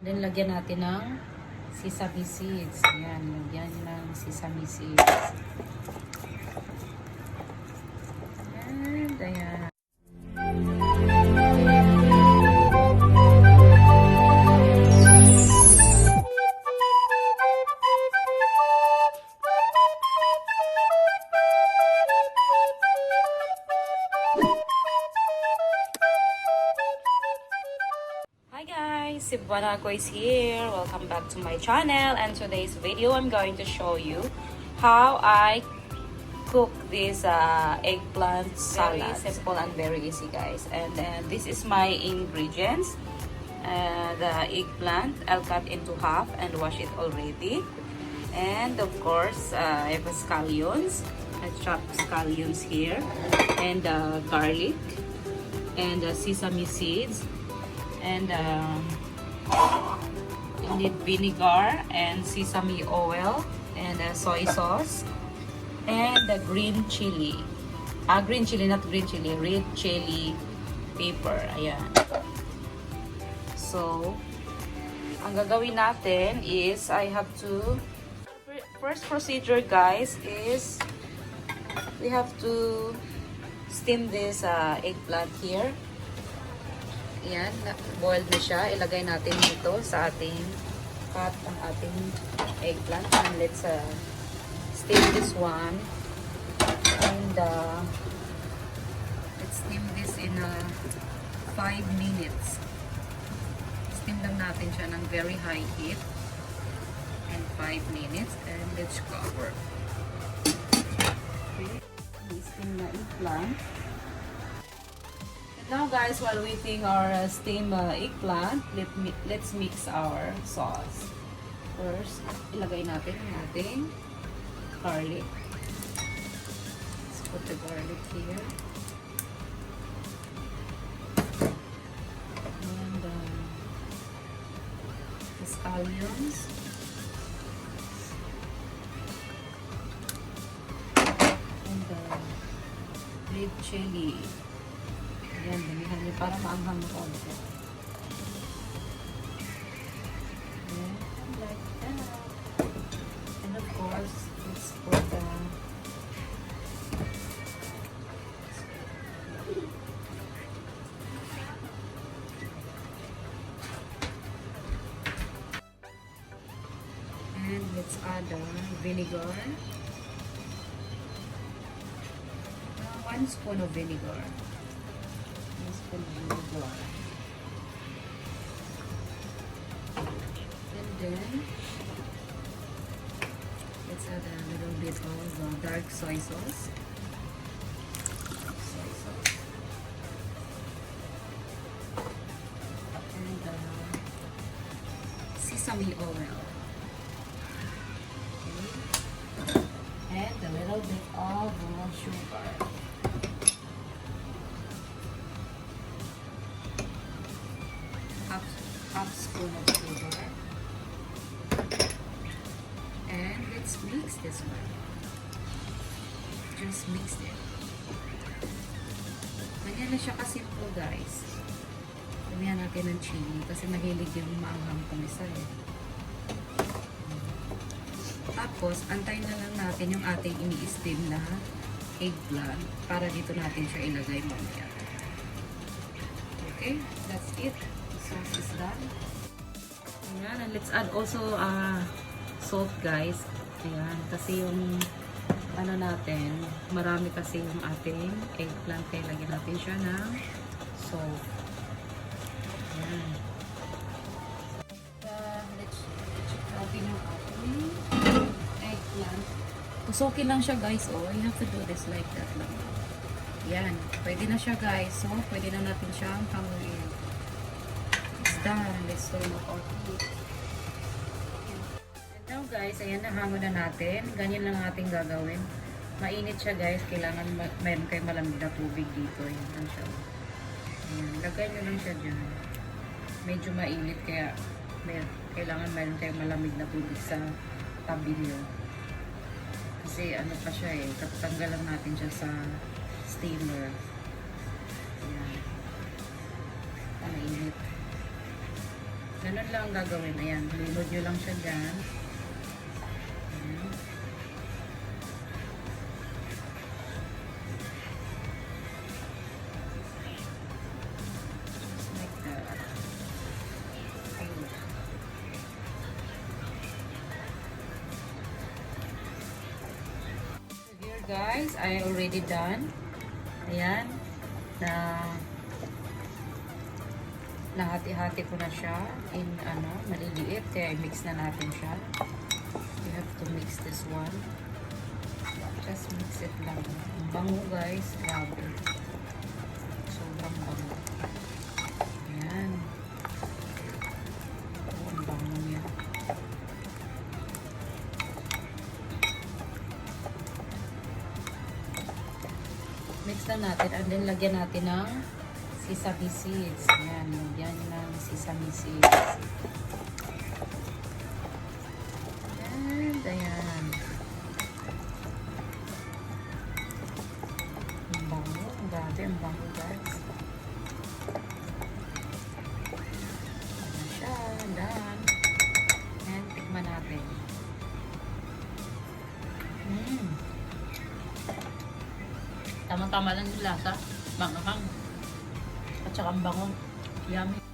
Then, lagyan natin ng sesame seeds. Ayan, lagyan ng sesame seeds. And, ayan. Hi guys, Cebuana is here. Welcome back to my channel, and today's video I'm going to show you how I cook this eggplant salad. Very simple and very easy, guys. And then this is my ingredients. The eggplant, I'll cut into half and wash it already. And of course, I have scallions. I chopped scallions here, and garlic, and sesame seeds. And you need vinegar and sesame oil and soy sauce and the green chili. Green chili, not green chili, red chili pepper. Ayan. So, ang gagawin natin is I have to, first procedure guys is we have to steam this eggplant here. Ayan, boiled na siya. Ilagay natin dito sa ating pot ang ating eggplant. And let's steam this one. And let's steam this in 5 minutes. Steam lang natin siya ng very high heat. And 5 minutes. And let's cover. Okay. Steam na eggplant. Now guys, while waiting our steam eggplant, let's mix our sauce. First, ilagay natin yung ating garlic. Let's put the garlic here. And the scallions. And the red chili. Ayan, damihan niyo para maanghang na konti. Like that. And of course, let's put the and let's add the vinegar. 1 spoon of vinegar. And then let's add a little bit of dark soy sauce. And sesame oil. Okay. And a little bit of sugar. Half spoon of sugar. And let's mix this one. Just mix it. Ganyan na siya kasimple guys. Lagyan natin ng chili kasi mahilig yung maanghang kung isa eh. Tapos, antayin na lang natin yung ating ini-steam na eggplant para dito natin siya ilagay mamaya. Okay, that's it. Sauce is done. Ayan, and let's add also salt guys. Ayan, kasi yung ano natin, marami kasi yung ating eggplant kaya lagyan natin siya ng salt. Ayan. Let's check natin yung ating eggplant. Pusokin lang siya guys, oh. You have to do this like that lang. Ayan, pwede na siya guys. So, pwede na natin siyang hanguin. Done. Let's turn off our heat. And now guys, ayan, nahango na natin. Ganyan lang ating gagawin. Mainit siya guys. Kailangan mayroon kayo malamig na tubig dito. Ayan lang siya. Ayan, lagay nyo lang siya dyan. Medyo mainit kaya kailangan mayroon kayo malamig na tubig sa tabi nyo. Kasi ano pa siya eh. Tatanggal lang natin siya sa steamer. Ayan. Mainit. Ganun lang ang gagawin. Ayan, linod nyo lang siya dyan. Ayan. Just like that. So here guys, I already done. Ayan. Nahati-hati ko na siya in maliliit, kaya i-mix na natin siya. You have to mix this one. Just mix it lang. Ang bango guys, grabe. Sobrang bango. Ayan. Ang bango niya. Mix na natin and then lagyan natin ng sesame seeds. Ayan, lagyan ng sesame seeds. And ayan. Ang bango. Ang grabe, ang bango guys. Ayan siya. Done. And tikman natin. Tama-tama lang yung lasa. Manghang. At saka ang bango. Yummy.